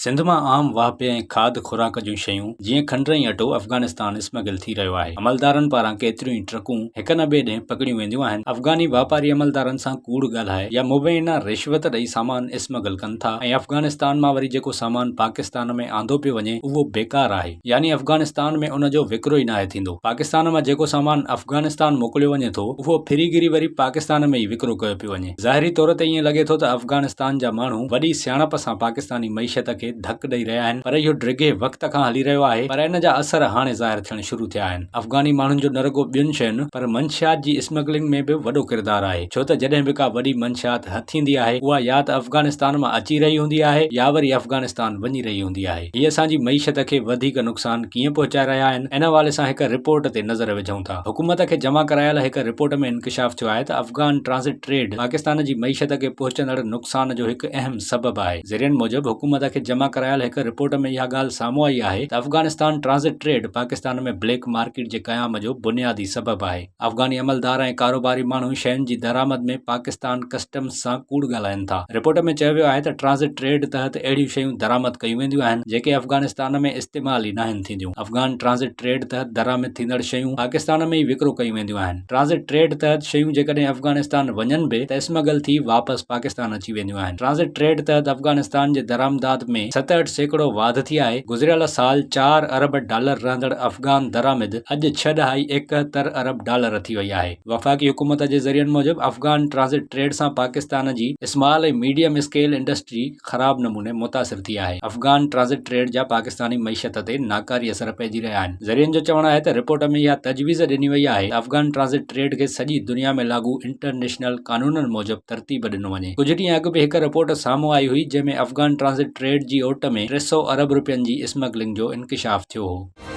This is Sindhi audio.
سنڌ مان عام واهپي ۽ کاڌ خوراڪ جون شيون جيئن کنڊ ۽ اٽو افغانستان اسمگل ٿي رهيو آهي. عملدارن پاران ڪيتريون ئي ٽرڪون هڪ نه ٻئي ڏينهن پڪڙيون وينديون آهن. افغاني واپاري عملدارن سان ڪوڙ ڳالهائي يا مبينا رشوت ڏئي سامان اسمگل ڪن ٿا ۽ افغانستان مان وري جيڪو سامان پاڪستان ۾ آندو پيو وڃي اهو بيڪار آهي يعني افغانستان ۾ ان جو وڪرو ئي ناهي ٿيندو. پاڪستان مان جيڪو سامان افغانستان موڪليو وڃي ٿو اهو ڦري گهري وري پاڪستان ۾ ئي وڪرو ڪيو پيو وڃي. ظاهري طور تي ائين لڳي ٿو ته افغانستان جا ماڻهو وڏي سياڻپ سان پاڪستاني معيشت کي ڌڪ ڏئي رهيا آهن پر اهو ڊگهي وقت کان هلي رهيو آهي پر ان جا اثر هاڻي ظاهر ٿيڻ شروع ٿيا آهن. افغاني ماڻهن جو نه رڳو ٻين شين پر منشيات جي اسمگلنگ ۾ به وڏو ڪردار آهي ڇو ته جڏهن به ڪا وڏي منشيات هٿ ايندي آهي اها يا ته افغانستان مان اچي رهي هوندي آهي يا وري افغانستان وڃي رهي هوندي آهي. هي اسان جي معيشت کي وڌيڪ نقصان ڪيئن پهچائي رهيا آهن ان حوالي سان هڪ رپورٽ تي نظر وجهون ٿا. حڪومت کي جمع ڪرايل هڪ رپورٽ ۾ انڪشاف ٿيو آهي ته افغان ٽرانزٽ ٽريڊ پاڪستان جي معيشت کي پهچندڙ نقصان جو هڪ اهم سبب آهي. ذريعن موجب حڪومت کي جمع ڪرايل هڪ رپورٽ ۾ اها ڳالهه سامهون آئي آهي ته Afghanistan transit trade Pakistan ۾ black market جي قيام جو بنيادي سبب آهي. افغاني عملدار ۽ ڪاروباري ماڻهو شين جي درآمد ۾ پاڪستان ڪسٽمز سان ڪوڙ ڳالهائين ٿا. رپورٽ ۾ چيو ويو آهي ته ٽرانزٽ ٽريڊ تحت اهڙيون شيون درآمد ڪيون وينديون آهن جيڪي افغانستان ۾ استعمال ئي ناهن ٿينديون. افغان ٽرانزٽ ٽريڊ تحت درآمد ٿيندڙ شيون پاڪستان ۾ ئي وڪرو ڪيون وينديون آهن. ٽرانزٽ ٽريڊ تحت شيون جيڪڏهن افغانستان وڃن به ته اسمگل ٿي واپس پاڪستان اچي وينديون آهن. ٽرانزٽ ٽريڊ تحت افغانستان جي درآمدات ۾ 67% واڌ ٿي آهي. گذريل سال چار ارب ڊالر رهندڙ افغان درآمد اڄ ڇهه ڏهائي 71 ارب ڊالر ٿي وئي آهي. وفاقي حڪومت جي ذريعن موجب افغان ٽرانزٽ ٽريڊ سان پاڪستان جي اسمال ۽ ميڊيم اسڪيل انڊسٽري خراب نموني متاثر ٿي آهي، افغان ٽرانزٽ ٽريڊ جا پاڪستاني معيشت تي ناڪاري اثر پئجي رهيا آهن، ذريعن جو چوڻ آهي ته رپورٽ ۾ اها تجويز ڏني وئي آهي ته افغان ٽرانزٽ ٽريڊ کي سڄي دنيا ۾ لاڳو انٽرنيشنل قانونن موجب ترتيب ڏنو وڃي، ڪجهه ڏينهن اڳ به هڪ رپورٽ سامهون آئي هئي جنهن ۾ افغان ٽرانزٽ ٽريڊ جي اوٽ ۾ 300 ارب رپين جي اسمگلنگ جو انڪشاف ٿيو هو.